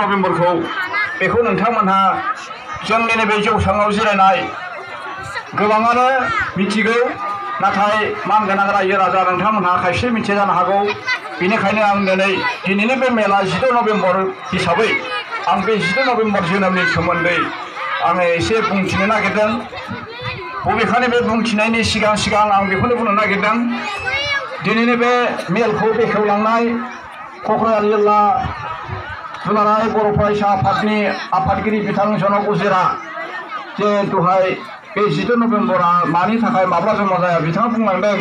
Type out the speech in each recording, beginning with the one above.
नभेम्बरखौ बेखौ नोंथांमोनहा जोंनि नैबे जौसाङाव जिरायनाय गोबाङानो मिथिगौ नाथाय मानगोनां रायजो राजा नोंथांमोनहा खायसे मिथिया जानो हागौ बेनिखायनो आं दिनैनि बे मेला 16 नभेम्बर हिसाबै आं बे 16 नभेम्बर जोनोमनि सोमोन्दै आङो एसे बुंथिनो नागिरदों बबेखानि बे बुंथिनायनि सिगां आं बेखौनो बुंनो नागिरदों दिनैनि बे मेलखौ बेखेवलांनाय क'क्राझार जिल्ला दुलाराय बर' फरायसा आफादनि आफादगिरि बिथां जनक उजिरा जे दहाय बे 16 नभेम्बरा मानि थाखाय माब्ला जमा जाया बिथाङा बुंलांदों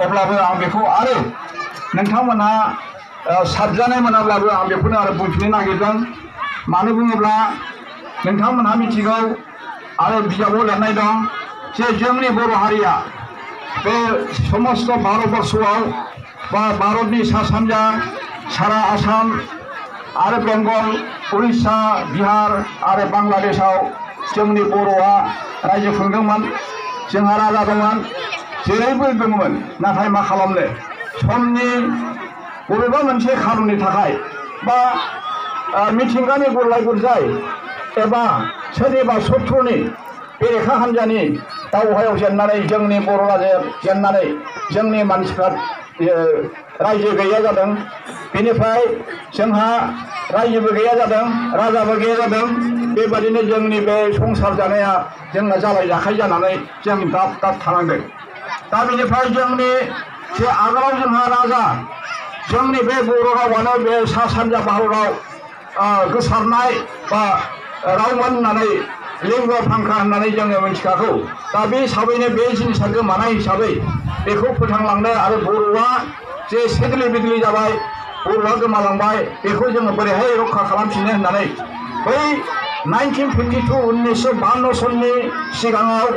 अब्लाबो आं बेखौ आरो नोंथांमोनहा साबजानाय मोनाब्लाबो आं बेखौनो आरो बुंफिननो नागिरदों मानो बुङोब्ला नोंथांमोनहा मिथिगौ आरो बिजाबाव लिरनाय दं जे जोंनि बर' हारिया बे समस्त भारतबर्षआव बा भारतनि सा सानजा सारा आसाम आरो बेंगल उड़िष्या बिहार आरो बांलादेशआव जोंनि बर'आ रायजो खुंदोंमोन जोंहा राजा दंमोन जेरैबो दंमोन नाथाय मा खालामनो समनि बबेबा मोनसे खारननि थाखाय बा मिथिंगानि गुरलाय गुरजाय एबा सोरनिबा शत्रुनि बेरेखा हान्जानि दावहायाव जेननानै जोंनि बर' राजाया जेननानै जोंनि मानसिफ्रा रायजो गैया जादों बेनिफ्राय जोंहा रायजोबो गैया जादों राजाबो गैया जादों बेबादिनो जोंनि बे संसार जानाया जोंना जालाय जाखाय जानानै जों दाब थानांदों दा बेनिफ्राय जोंनि जे आगोलाव जोंहा राजा जोंनि बे बर' रावानो बे सा सानजा भारताव गोसारनाय बा रावमोन होननानै लिंग फांखा होननानै जोङो मिथिखागौ दा बे हिसाबैनो बे जिनिसा गोमानाय हिसाबै बेखौ फोथांलांनो आरो बर'आ जे सेदलि बिदलि जाबाय बर'आ गोमालांबाय बेखौ जोङो बोरैहाय रक्षा खालामफिननो होननानै बै 1952 सननि सिगाङाव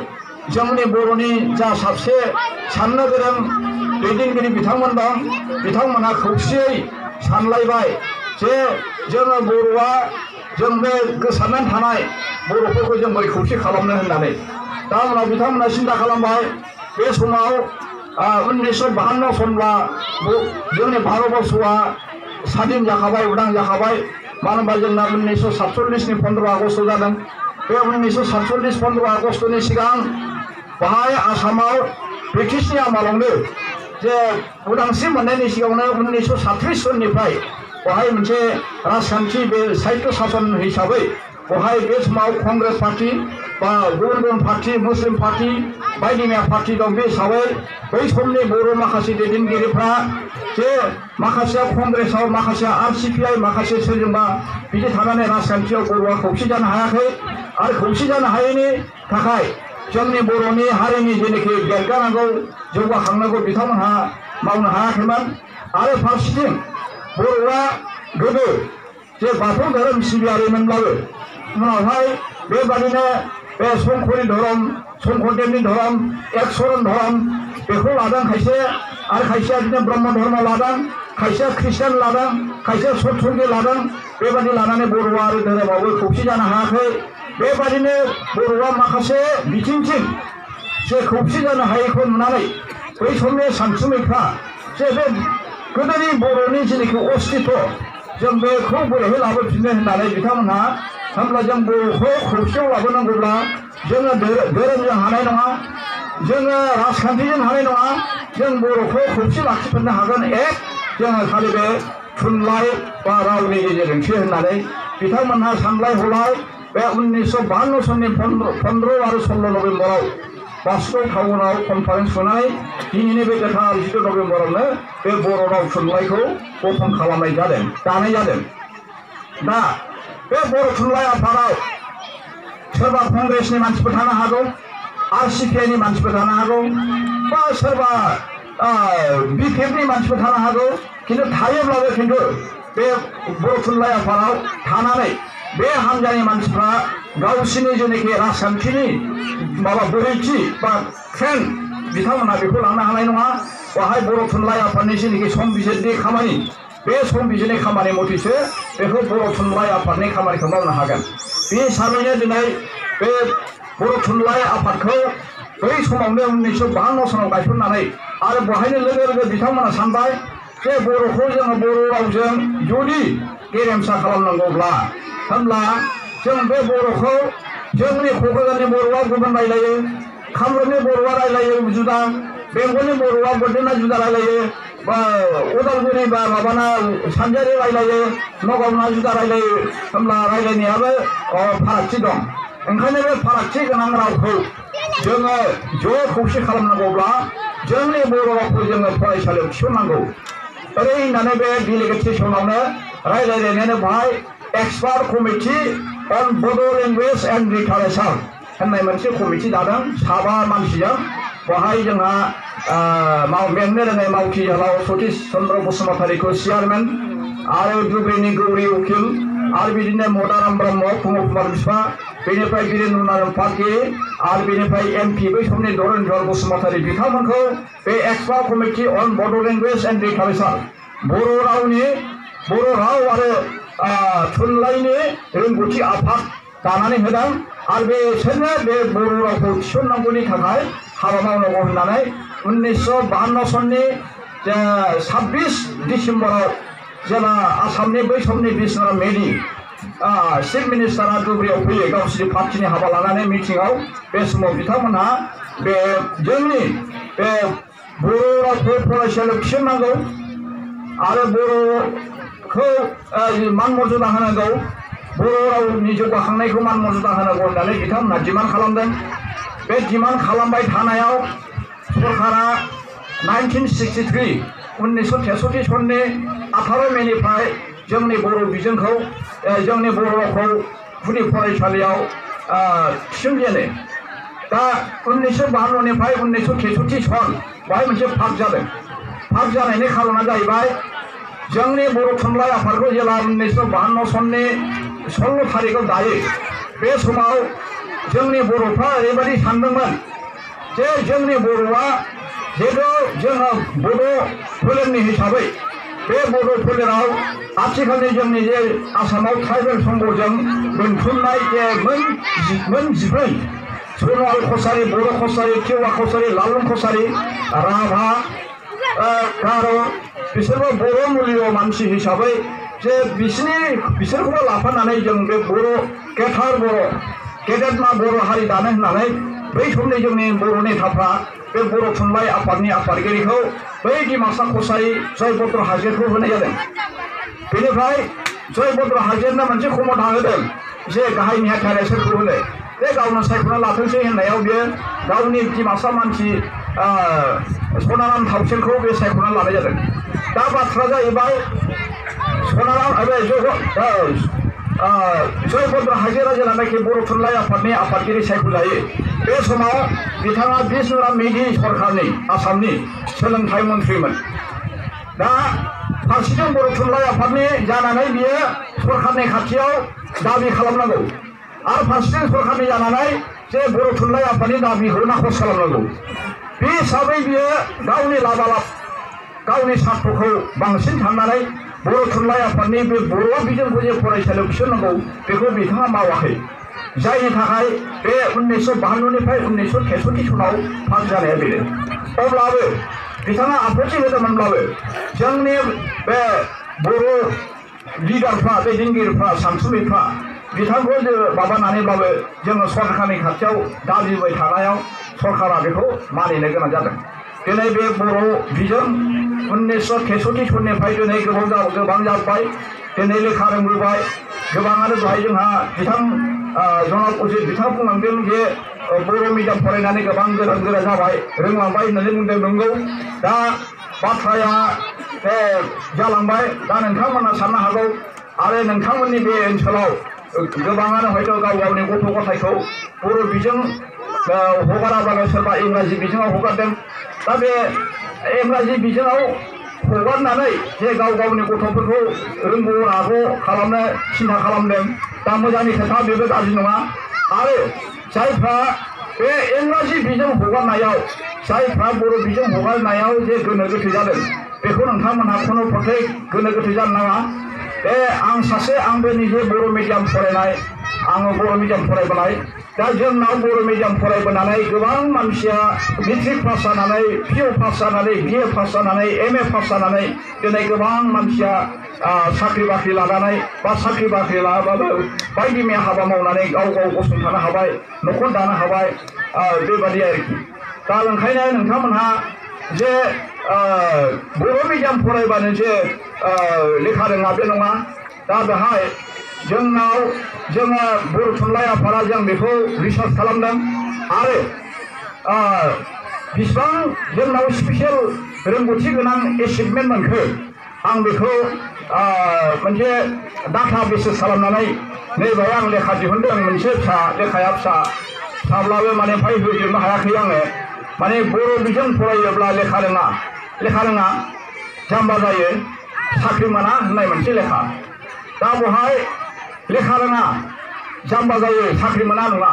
जोंनि बर'नि जा साबसे साननो गोरों दैदेनगिरि बिथांमोन दं बिथांमोनहा खौसेयै सानलायबाय जे जोङो बर'आ जों बे गोसारनानै थानाय बर'फोरखौ जों बोरै खौसे खालामनो होननानै दा उनाव बिथांमोना सिन्था खालामबाय बे समाव 1952 सनब्ला जोंनि भारतबर्षआ स्वाधीन जाखाबाय उदां जाखाबाय मानो होनबा जोंना 1947 15 आगस्ट जादों बे 1947 15 आगस्टनि सिगां बाहाय आसामाव ब्रिटिशनि आमालावनो जे उदांस्रि मोननायनि सिगाङावनो 1937 सननिफ्राय बाहाय मोनसे राजखान्थि बे साहित्य शासन हिसाबै बाहाय बे समाव कंग्रेस पार्टी बा गुबुन पार्टी मुस्लिम पार्टी बायदि मैया पार्टी दं बे हिसाबै बै समनि बर' माखासे दैदेनगिरिफ्रा जे माखासेया कंग्रेसाव माखासेया RCPI माखासे सोरजोंबा बिदि थानानै राजखान्थियाव बर'आ खौसे जानो हायाखै आरो खौसे जानो हायैनि थाखाय जोंनि बर'नि हारिनि जेनोखि देरगानांगौ जौगाखांनांगौ बिथांमोनहा मावनो हायाखैमोन आरो फारसेथिं बर'आ गोदो जे बाथौ धोरोम सिबियारिमोनब्लाबो उनावहाय बेबादिनो बे शंकरनि धोरोम शंकरदेवनि धोरोम एकशरण धोरोम बेखौ लादों खायसे आरो खायसेया बिदिनो ब्रह्म धर्म लादों खायसेया ख्रिस्टान लादों खायसेया सतसंगि लादों बेबादि लानानै बर'आ आरो धोरोमावबो खौसे जानो हायाखै बेबादिनो बर'आ माखासे बिथिंथिं जे खौसे जानो हायैखौ नुनानै बै समनि सानसुमैफ्रा जे बे गोदोनि बर'नि जेनाखि अस्तित्व जों बेखौ बोरैहाय लाबोफिननो होननानै बिथांमोनहा होमब्ला जों बर'खौ खौसेयाव लाबोनांगौब्ला जोङो धोरोमजों हानाय नङा जोङो राजखान्थिजों हानाय नङा जों बर'खौ खौसे लाखिफिननो हागोन जोङो खालि बे थुनलाइ बा रावनि गेजेरजोंसो होननानै बिथांमोनहा सानलाय हलाय बे 1952 सननि 15 आरो 16 नभेम्बराव बासुगाव टाउनाव कनफारेन्स खुंनानै दिनैनि बे गोथार 16 नभेम्बरावनो बे बर' राव थुनलाइखौ गठन खालामनाय जादों दानाय जादों दा बे बर' थुनलाइ आफादाव सोरबा कंग्रेसनि मानसिफोर थानो हागौ RCPI नि मानसिफोर थानो हागौ बा सोरबा BPF नि मानसिफोर थानो हागौ किन्तु थायोब्लाबो किन्तु बे बर' थुनलाइ आफादाव थानानै बे हान्जानि मानसिफ्रा गावसिनि जेनाखि राजखान्थिनि माबा बोरैथि बा ट्रेन्ड बिथांमोनहा बेखौ लांनो हानाय नङा बाहाय बर' थुनलाइ आफादनि जेनाखि संबिजिरनि खामानि बे संबिजिरनि खामानि मथेसो बेखौ बर' थुनलाइ आफादनि खामानिखौ मावनो हागोन बे हिसाबैनो दिनै बे बर' थुनलाइ आफादखौ बै समावनो 1952 सनाव गायसननानै आरो बेवहायनो लोगो लोगो बिथांमोना सानबाय जे बर'खौ जोङो बर' रावजों जुदि गेरेमसा खालामनांगौब्ला होमब्ला जों बे बर'खौ जोंनि क'क्राझारनि बर'आ गुबुन रायलायो कामरुपनि बर'आ रायलायो जुदा बेंगलनि बर'आ बड'लेण्डआ जुदा रायलायो बा उदालगुरि बा माबाना सानजारि रायलायो नगावना जुदा रायलायो होमब्ला रायलायनायाबो फारागथि दं ओंखायनो बे फारागथि गोनां रावखौ जोङो ज' खौसे खालामनांगौब्ला जोंनि बर' रावखौ जोङो फरायसालियाव थिसननांगौ ओरै होननानै बे डेलिगेट सेसनावनो रायलायनायानो बेवहाय एक्सपार्ट कमिटि अन बड' लेंगुवेज एन्ड लिटारेचार होननाय मोनसे कमिटि दादों 7 मानसिजों बेवहाय जोंहा बेंनो रोंनाय मावथि जोहोलाव सतीश चन्द्र बसुमतारीखौ चेयारमेन आरो धुबुरीनि गौरी उकिल आरो बिदिनो मदाराम ब्रह्म प्रमद कुमार बिफा बेनिफ्राय वीरेन्द्र नारायण पार्टी आरो बेनिफ्राय MP बै समनि धरनीधर बसुमतारी बिथांमोनखौ बे एक्सपार्ट कमिटि अन बड' लेंगुवेज एन्ड लिटारेचार बर' राव आरो थुनलाइनि रोंगौथि आफाद दानानै होदों आरो बिसोरनो बे बर' रावखौ थिसननांगौनि थाखाय हाबा मावनांगौ होननानै 1952 सननि 26 डिसेम्बराव जेब्ला आसामनि बै समनि बिश्वनाथ मेधि चिफ मिनिस्टारा धुबुरीयाव फैयो गावसोरनि पार्टिनि हाबा लानानै मिटिंआव बे समाव बिथांमोनहा बे जोंनि बे बर' रावखौ फरायसालियाव थिसननांगौ आरो बर'खौ मान मर्यादा होनांगौ बर' रावनि जौगाखांनायखौ मान मर्यादा होनांगौ होननानै बिथांमोनहा डिमान्ड खालामदों बे डिमान्ड खालामबाय थानायाव सरकारा 1963 1963 सननि 18 मेनिफ्राय जोंनि बर' बिजोंखौ जोंनि बर' रावखौ गुदि फरायसालियाव थिसनजेनो दा 1952 निफ्राय 1963 सन बेवहाय मोनसे फाग जादों फाग जानायनि खारना जाहैबाय जोंनि बर' थुनलाइ आफादखौ जेब्ला 1952 सननि 16 थारिखआव दायो बे समाव जोंनि बर'फ्रा ओरैबायदि सानदोंमोन जे जोंनि बर'आ जेथु जोङो बड' फोलेरनि हिसाबै बे बड' फोलेराव आथिखालनि जोंनि जे आसामाव ट्राइबेल संघजों मोनथुमनाय जे मोन 14 सनवाल कसारी बर' कसारी टिवा कसारी लालुं कसारी राभा गार' बिसोरबो बर' मुल्य मानसि हिसाबै जे बिसोरखौबो लाफानानै जों बे बर' गेदेरमा बर' हारि दानो होननानै बै समनि जोंनि बर' नेताफ्रा बे बर' थुनलाइ आफादनि आफादगिरिखौ बै डिमासा कसारी जयभद्र हाजोखौ होनाय जादों बेनिफ्राय जयभद्र हाजोनो मोनसे खमथा होदों जे गाहाय नेहाथारिया सोरखौ होनो बे गावनो सायख'ना लाथोंसै होननायाव बियो गावनि डिमासा मानसि सनाराम थावसेनखौ बे सायख'ना लानाय जादों दा बाथ्रा जाहैबाय सनाराम जयभद्र हाजोआ जेब्लानाखि बर' थुनलाइ आफादनि आफादगिरि सायख'जायो बे समाव बिथाङा बिश्वनाथ मेधि सरकारनि आसामनि सोलोंथाइ मन्थ्रिमोन दा फारसेथिं बर' थुनलाइ आफादनि जानानै बियो सरकारनि खाथियाव दाबि खालामनांगौ आरो फारसेथिं सरकारनि जानानै जे बर' थुनलाइ आफादनि दाबिखौ नाखस खालामनांगौ बे हिसाबै बियो गावनि लाबालाब गावनि स्वार्थखौ बांसिन साननानै बर' थुनलाइ आफादनि बे बर' बिजोंखौ जे फरायसालियाव थिसननांगौ बेखौ बिथाङा मावाखै जायनि थाखाय बे 1952 निफ्राय 1963 सनाव फाग जानाया बेनो अब्लाबो बिथाङा आपत्ति होदोंमोनब्लाबो जोंनि बे बर' लिडारफ्रा दैदेनगिरिफ्रा सानसुमैफ्रा बिथांखौ माबानानैब्लाबो जोङो सरकारनि खाथियाव दाबिबाय थानायाव सरकारा बेखौ मानिनो गोनां जादों दिनै बे बर' बिजों 1963 सननिफ्राय दिनै गोबां जाबाय दिनै लेखा रोंबोबाय गोबाङानो दहाय जोंहा बिथां जनाब अजित बिथाङा बुंलांदों जे बर' मिडियाम फरायनानै गोबां गोरा जाबाय रोंलांबाय होननानै बुंदों नंगौ दा बाथ्राया जालांबाय दा नोंथांमोना साननो हागौ आरो नोंथांमोननि बे ओनसोलाव गोबाङानो हयथ' गाव गावनि गथ' गथायखौ बर' बिजों हगाराबानो सोरबा इंराजि बिजोङाव हगारदों दा बे इंराजि बिजोङाव हगारनानै जे गाव गावनि गथ'फोरखौ रोंगौ रागौ खालामनो सिन्था खालामदों दा मोजांनि खोथा बेबो गाज्रि नङा आरो जायफ्रा बे इंराजि बिजों हगारनायाव जायफ्रा बर' बिजों हगारनायाव जे गोनो गोथो जादों बेखौ नोंथांमोनहा खुनु प्रटेक्ट गोनो गोथो जानो नाङा बे आंबो निजे बर' मिडियाम फरायनाय आङो बर' मिडियाम फरायबोनाय दा जोंनाव बर' मिडियाम फरायबोनानै गोबां मानसिया मेट्रिक पास जानानै पिइउ पास जानानै बिए पास जानानै एमए पास जानानै दिनै गोबां मानसिया साख्रि बाख्रि लानानै बा साख्रि बाख्रि लायाबाबो बायदि मैया हाबा मावनानै गाव गाव गसंथानो हाबाय न'खर दानो हाबाय बेबादि आरोखि दा ओंखायनो नोंथांमोनहा जे बर' मिडियाम फरायबानो जे लेखा रोङा बे नङा दा बेहाय जोङो बर' थुनलाइ आफादा जों बेखौ रिसार्च खालामदों आरो बेसेबां जोंनाव स्पेसियेल रोंगौथि गोनां एचिभमेन्ट मोनखो आं बेखौ मोनसे डाटा बेसिस खालामनानै नैबेहाय आं लेखा दिहुनदों मोनसे फिसा लेखाया फिसाब्लाबो माने फाय होजोबनो हायाखै आङो माने बर' बिजों फरायोब्ला लेखा रोङा जाम्बा जायो साख्रि मोना होननाय मोनसे लेखा दा बेवहाय लेखा रोङा जाम्बा जायो साख्रि मोना नङा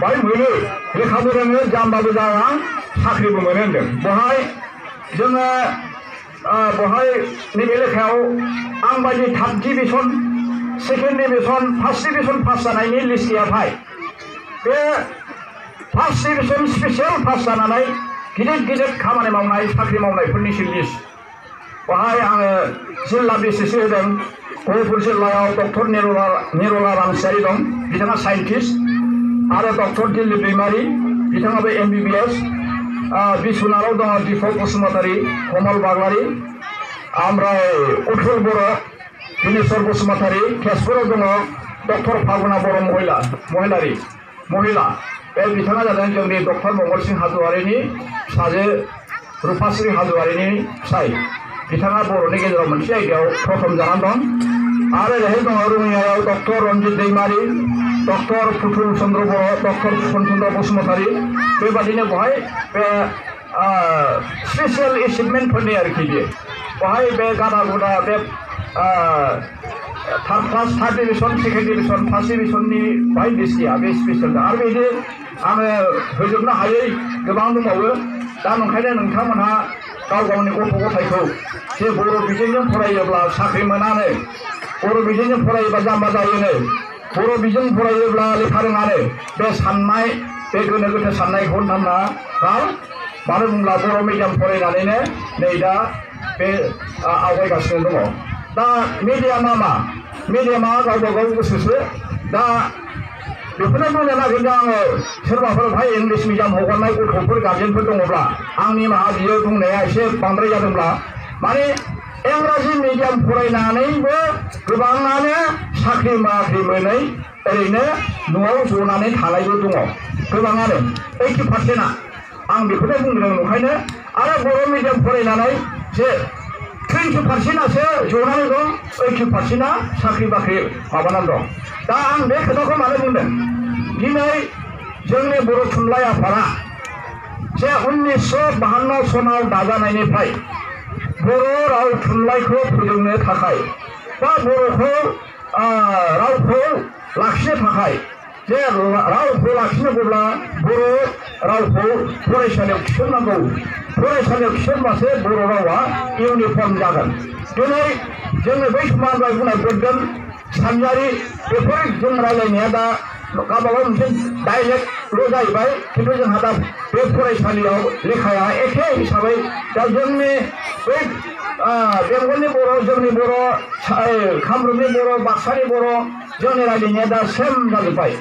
बाहाय मोनो लेखाबो रोङो जाम्बाबो जाया साख्रिबो मोनो होनदों बेवहाय जोङो बेवहाय नैबे लेखायाव आं बायदि third division second division first division pass जानायनि लिस्ट गैयाहाय बे फार्स्ट डिभिजन स्पेसियेल पास जानानै गिदिर खामानि मावनाय साख्रि मावनायफोरनिसो लिस्ट बेवहाय आङो जिल्ला बेसेसो होदों गहपुर जिल्लायाव डक्टर निरला रामसियारि दं बिथाङा साइन्टिस्ट आरो डक्टर दिलीप दैमारि बिथाङाबो MBBS बिश्वनाथाव दङ दीपक बसुमतारी कमल बाग्लारि ओमफ्राय उथुल बर' दिनेश्वर बसुमतारी तेजपुराव दङ डक्टर फागुना बर' महिला बे बिथाङा जादों जोंनि डक्टर मंगल सिंह हाज'वारिनि फिसाजो रुपाश्री हाज'वारिनि फिसाय बिथाङा बर'नि गेजेराव मोनसे आयदायाव प्रथम जानानै दं आरो ओरैहाय दङ रङियायाव डक्टर रन्जित दैमारि डक्टर पुतुल चन्द्र बर' डक्टर फुकन चन्द्र बसुमतारी बेबादिनो बेवहाय बे स्पेसियेल एचिभमेन्टफोरनि आरोखि बेयो बेवहाय बे गादा गुदा बे third division second division first डिभिजननि बाहाय लिस्ट गैया बे स्पेसियेल आरो बिदि आङो होजोबनो हायै गोबां दंबावो दा ओंखायनो नोंथांमोनहा गाव गावनि गथ' गथायखौ जे बर' बिजोंजों फरायोब्ला साख्रि मोनानो बर' बिजोंजों फरायोब्ला जाम्बा जायोनो बर' बिजों फरायोब्ला लेखा रोङानो बे साननाय बे गोनो गोथो साननायखौ नोंथांमोना मानो बुंब्ला बर' मिडियाम फरायनानैनो नै दा बे आवगायगासिनो दङ दा मिडियामा गावबा गाव गोसोसो दा बेखौनो बुंनो नागिरदों आङो सोरबाफोर भाई इंलिश मिडियाम हगारनाय गथ'फोर गार्जेनफोर दङब्ला आंनि निमाहा बियो बुंनाया एसे बांद्राय जादोंब्ला माने इंराजि मिडियाम फरायनानैबो गोबाङानो साख्रि बाख्रि मोनै ओरैनो न'आव जनानै थानायबो दङ गोबाङानो 80%आ आं बेखौनो बुंदों ओंखायनो आरो बर' मिडियाम फरायनानै जे 20%आसो जनानै दं 80%आ साख्रि बाख्रि माबानानै दं दा आं बे खोथाखौ मानो बुंदों दिनै जोंनि बर' थुनलाइ आफादा जे 1952 सनाव दाजानायनिफ्राय बर' राव थुनलाइखौ फोजौनो थाखाय बा बर'खौ रावखौ लाखिनो थाखाय जे रावखौ लाखिनांगौब्ला बर' रावखौ फरायसालियाव थिसननांगौ फरायसालियाव थिसनबासो बर' रावा इउनिफर्म जागोन दिनै जोङो बै समाव बुंनाय बोरदोन सानजारि बेफोर जों रायज्लायनाया दा गावबागाव मोनसे डाइलेक्टल' जाहैबाय खिन्थु जोंहा दा बे फरायसालियाव लेखाया एखे हिसाबै दा जोंनि बै बेंगलनि बर' जोंनि बर' कामरुपनि बर' बाक्सानि बर' जोंनि रायज्लायनाया दा सेम जाजोब्बाय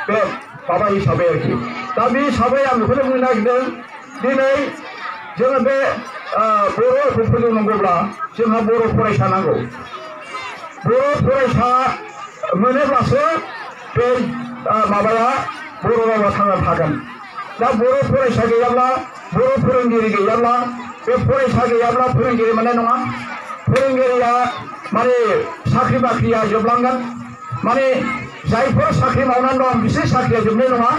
बे माबा हिसाबै आरोखि दा बे हिसाबै आं बेखौनो बुंनो नागिरदों दिनै जोङो बे बर' रावखौ फोजौनांगौब्ला जोंहा बर' फरायसा नांगौ बर' फरायसा मोनोब्लासो बे माबाया बर' रावा थांनानै थागोन दा बर' फरायसा गैयाब्ला बर' फोरोंगिरि गैयाब्ला बे फरायसा गैयाब्ला फोरोंगिरि मोननाय नङा फोरोंगिरिया माने साख्रि बाख्रिया जोबलांगोन माने जायफोर साख्रि मावनानै दं बिसोर साख्रिया जोबनाय नङा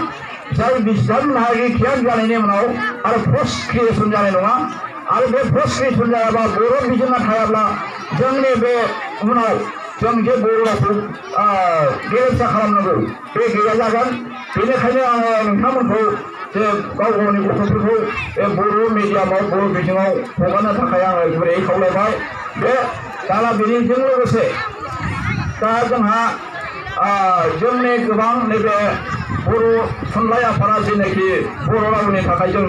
जाय बिथांमोनहा रिटायार जानायनि उनाव आरो पस्ट क्रिएसन जानाय नङा आरो बे पस्ट क्रिएसन जायाबा बर' बिजोङा थायाब्ला जोंनि बे उनाव जों जे बर' रावखौ गेरेमसा खालामनांगौ बे गैया जागोन बेनिखायनो आङो नोंथांमोनखौ जे गाव गावनि गथ'फोरखौ बे बर' मिडियामाव बर' बिजोङाव हगारनो थाखाय आङो गुरैयै खावलायबाय बे दाना बेनिजों लोगोसे दा जोंहा जोंनि गोबां नैबे बर' थुनलाइ आफादा जेनाखि बर' रावनि थाखाय जों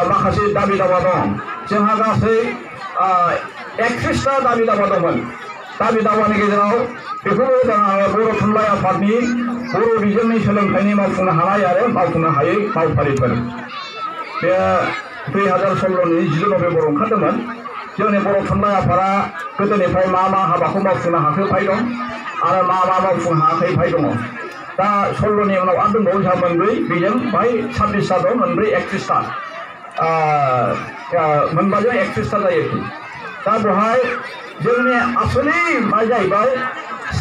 माखासे दाबि दावा दं जोंहा गासै 31टा दाबि दावा दंमोन दाबि दावानि गेजेराव बेखौबो जोंहा बर' थुनलाइ आफादनि बर' बिजोंनि सोलोंथाइनि मावफुंनो हानाय आरो मावफुंनो हायै मावफारिफोर बे 2016नि 10 नभेम्बराव ओंखारदोंमोन जोंनि बर' थुनलाइ आफादा गोदोनिफ्राय मा हाबाखौ मावफुंनो हाखो फाय दं आरो मा मावफुंनो हायाखै फाय दङ दा 16नि उनाव आरो दंबावो जोंहा मोनब्रै बेजों बाहाय 26टा दं मोनब्रै 31टा मोनबाजों 31टा जायो दा बेवहाय जोंनि आसलि मा जाहैबाय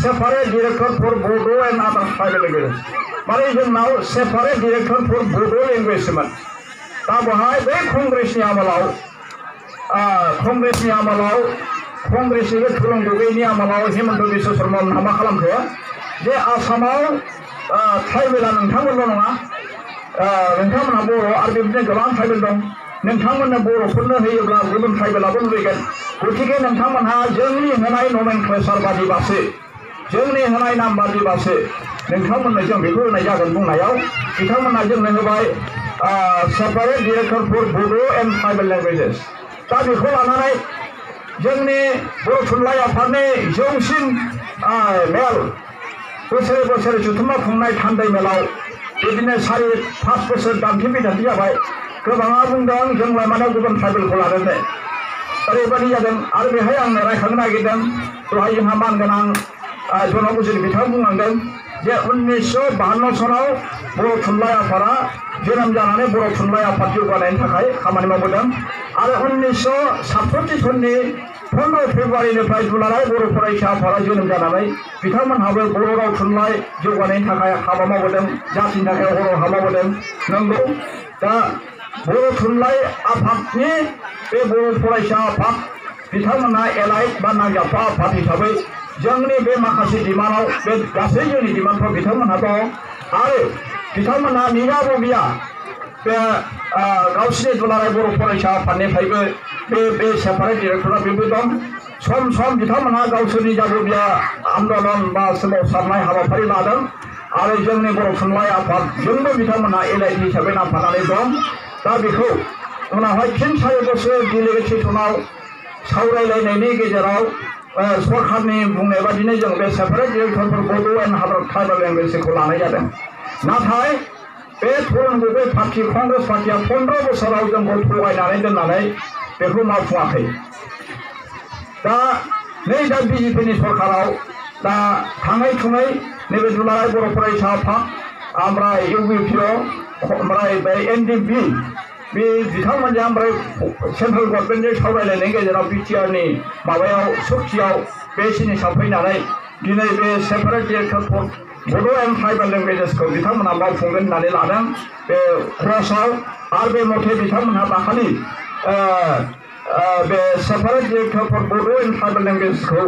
सेपारेट डिरेक्टर फर बड' एन्ड आदार ट्राइबेल लेंगुवेजेस माने जोंनाव सेपारेट डिरेक्टर फर बड' लेंगुवेजमोन दा बेवहाय बै कंग्रेसनि आमोलाव कंग्रेसनि बे थुलुं गगैनि आमोलाव हेमन्त बिश्व शर्मा मा खालामखो जे आसामाव ट्राइबेला नोंथांमोनल' नङा नोंथांमोनहा बर' आरो बेबायदिनो गोबां ट्राइबेल दं नोंथांमोननो बर'फोरनो होयोब्ला गुबुन ट्राइबेलाबो लुबैगोन गतिके नोंथांमोनहा जोंनि होनाय नमेनक्लेचार बादिबासो जोंनि होनाय नाम बादिबासो नोंथांमोननो जों बेखौ होनाय जागोन बुंनायाव बिथांमोनहा जोंनो होबाय सेपारेट डिरेक्टर फर बड' एन्ड ट्राइबेल लेंगुवेजेस दा बेखौ लानानै जोंनि बर' थुनलाइ आफादनि जौसिन मेल बोसोरे बोसोरे जुथुम्मा खुंनाय थान्दै मेलाव बिदिनो 4-5 बोसोर दान्थे बिदान्थे जाबाय गोबाङा बुंदों जोंलाय माने गुबुन ट्राइबेलखौ लादोंनो ओरैबायदि जादों आरो बेहाय आंनो रायखांनो नागिरदों दहाय जोंहा मानगोनां जन' बुजिनि बिथाङा बुंलांदों जे 1952 सनाव बर' थुनलाइ आफादा जोनोम जानानै बर' थुनलाइ आफाद जौगानायनि थाखाय खामानि मावबोदों आरो 1967 सननि 15 फेब्रुवारिनिफ्राय दुलाराय बर' फरायसा आफादा जोनोम जानानै बिथांमोनहाबो बर' राव थुनलाइ जौगानायनि थाखाय हाबा मावबोदों जातिनि थाखाय हर हाबा मावबोदों नंगौ दा बर' थुनलाइ आफादनि बे बर' फरायसा आफाद बिथांमोनहा एलाइट बा नांजाबफा आफाद हिसाबै जोंनि बे माखासे डिमान्डआव बे गासै जोंनि डिमान्डफ्राव बिथांमोनहा दं आरो बिथांमोनहा निजाबो गैया बे गावसिनि दुलाराय बर' फरायसा आफादनिफ्रायबो बे सेपारेट डिरेक्टरा बेबो दं सम सम बिथांमोनहा गावसोरनि जाबोबिया आन्दलन बा सोमावसारनाय हाबाफारि लादों आरो जोंनि बर' थुनलाइ आफादजोंबो बिथांमोनहा एलाइट हिसाबै नांफानानै दं दा बेखौ उनावहाय फिन 4 बोसोर डेलिगेट सेसनाव सावरायलायनायनि गेजेराव सरकारनि बुंनाय बादिनो जों बे सेपारेट डिरेक्टर फर बड' एन्ड आदार ट्राइबेल लेंगुवेजखौ लानाय जादों नाथाय बे थुलुं गगै पार्टी कंग्रेस पार्टीया 15 बोसोराव जोंखौ थगायनानै दोननानै बेखौ मावफुङाखै दा नै दा बिजेपिनि सरकाराव दा थाङै थुङै नैबे दुलाराय बर' फरायसा आफाद ओमफ्राय इउपिपिअ ओमफ्राय बे एनडिपि बे बिथांमोनजों ओमफ्राय सेन्ट्रेल गभर्नमेन्टजों सावरायलायनायनि गेजेराव बिटिआरनि माबायाव सुक्तियाव बे जिनिसआव फैनानै दिनै बे सेपारेट डिरेक्टर फर बड' एन्ड ट्राइबेल लेंगुवेजेसखौ बिथांमोनहा मावफुंगोन होननानै लादों बे क्रसआव आरो बे मथे बिथांमोनहा दाखालि बे सेपारेट डिरेक्टर फर बड' एन्ड ट्राइबेल लेंगुवेजखौ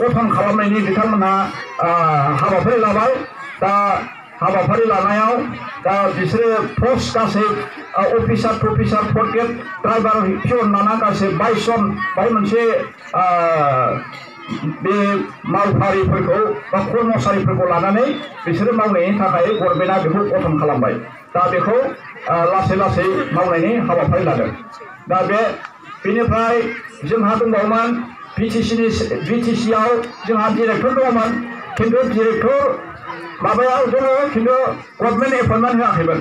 गठन खालामनायनि बिथांमोनहा हाबाफारि लाबाय दा हाबाफारि लानायाव दा बिसोरो पस्ट गासै अफिसार टफिसार फर्थ ग्रेड ड्राइभार पियन लाना गासै 22 जन बाहाय मोनसे बे मावफारिफोरखौ बा कर्मचारिफोरखौ लानानै बिसोरो मावनायनि थाखाय गभर्नमेन्टआ बेखौ गठन खालामबाय दा बेखौ लासै लासै मावनायनि हाबाफारि लादों दा बेनिफ्राय जोंहा दंबावोमोन बिटिसिआव जोंहा डिरेक्टर दङमोन खिन्थु डिरेक्टर माबायाव दङ खिन्थु गभर्नमेन्ट एपइन्टमेन्ट होआखैमोन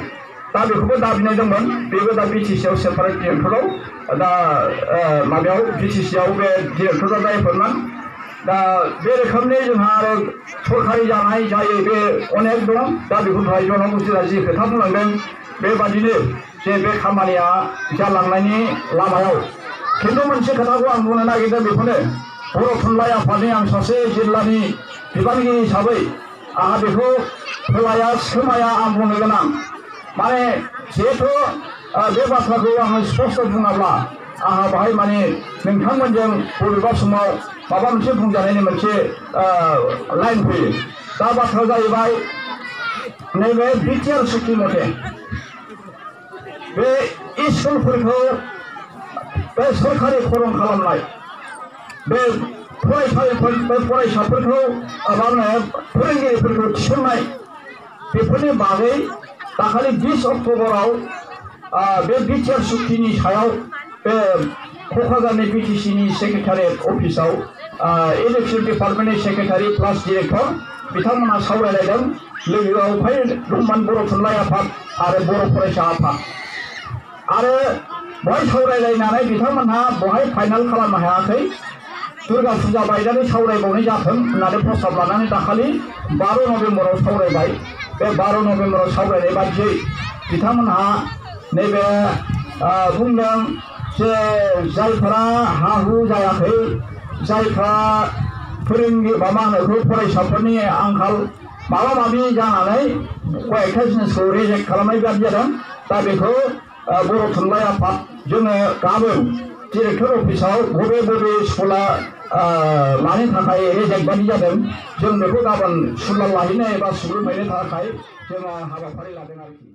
दा बेखौबो दाबिनाय दंमोन बेबो दा बिटिसिआव सेपारेट डिरेक्टराव दा माबायाव बिटिसिआव बे डिरेक्टरा दा एपइन्टमेन्ट दा बे रोखोमनि जोंहा आरो सरकारि जानाय जायो बे अनेक दं दा बेखौ दहाय जन' बुजिरा जि खोथा बुंलांदों बेबादिनो जे बे खामानिया जालांनायनि लामायाव खिन्थु मोनसे खोथाखौ आं बुंनो नागिरदों बेखौनो बर' थुनलाइ आफादनि आं सासे जिल्लानि बिबानगिरि हिसाबै आंहा बेखौ फोलाया सोमाया आं बुंनो गोनां माने जिहेथु बे बाथ्राखौ आङो स्पष्ट बुङाब्ला आंहा बाहाय माने नोंथांमोनजों बबेबा समाव माबा मोनसे बुंजानायनि मोनसे लाइन फैयो दा बाथ्रा जाहैबाय नैबे बिटिआर सुक्ति मथे बे स्कुलफोरखौ बे सरकारि खरं खालामनाय बे फरायसाफोरखौ फोरोंगिरिफोरखौ थिसननाय बेफोरनि बागै दाखालि 20 अक्ट'बराव बे बिटिआर सुक्तिनि सायाव बे क'क्राझारनि बिटिसिनि सेक्रेटारियेट अफिसाव इलेक्शन डिपार्टमेन्टनि सेक्रेटारि प्लास डिरेक्टर बिथांमोनहा सावरायलायदों लोगोआव फाय दंमोन बर' थुनलाइ आफाद आरो बर' फरायसा आफाद आरो बहाय सावरायलायनानै बिथांमोनहा बहाय फाइनाल खालामनो हायाखै दुर्गा फुजा बायनानै सावरायबावनाय जाथों होननानै प्रस्ताब लानानै दाखालि 12 नभेम्बराव सावरायबाय बे 12 नभेम्बराव सावरायनाय बादियै बिथांमोनहा नैबे बुंदों जे जायफोरा हा हु जायाखै जायफ्रा फरायसाफोरनि आंखाल माबा माबि जानानै कयेकथा जिनिसखौ रिजेक्ट खालामनाय बादि जादों दा बेखौ बर' थुनलाइ आफाद जोङो गाबोन डिरेक्टर अफिसाव बबे बबे स्कुला मानि थाखाय रिजेक्ट बादि जादों जों बेखौ गाबोन सुलाद लाहैनो एबा सुग्रोमहैनो थाखाय जोङो हाबाफारि लादों आरोखि।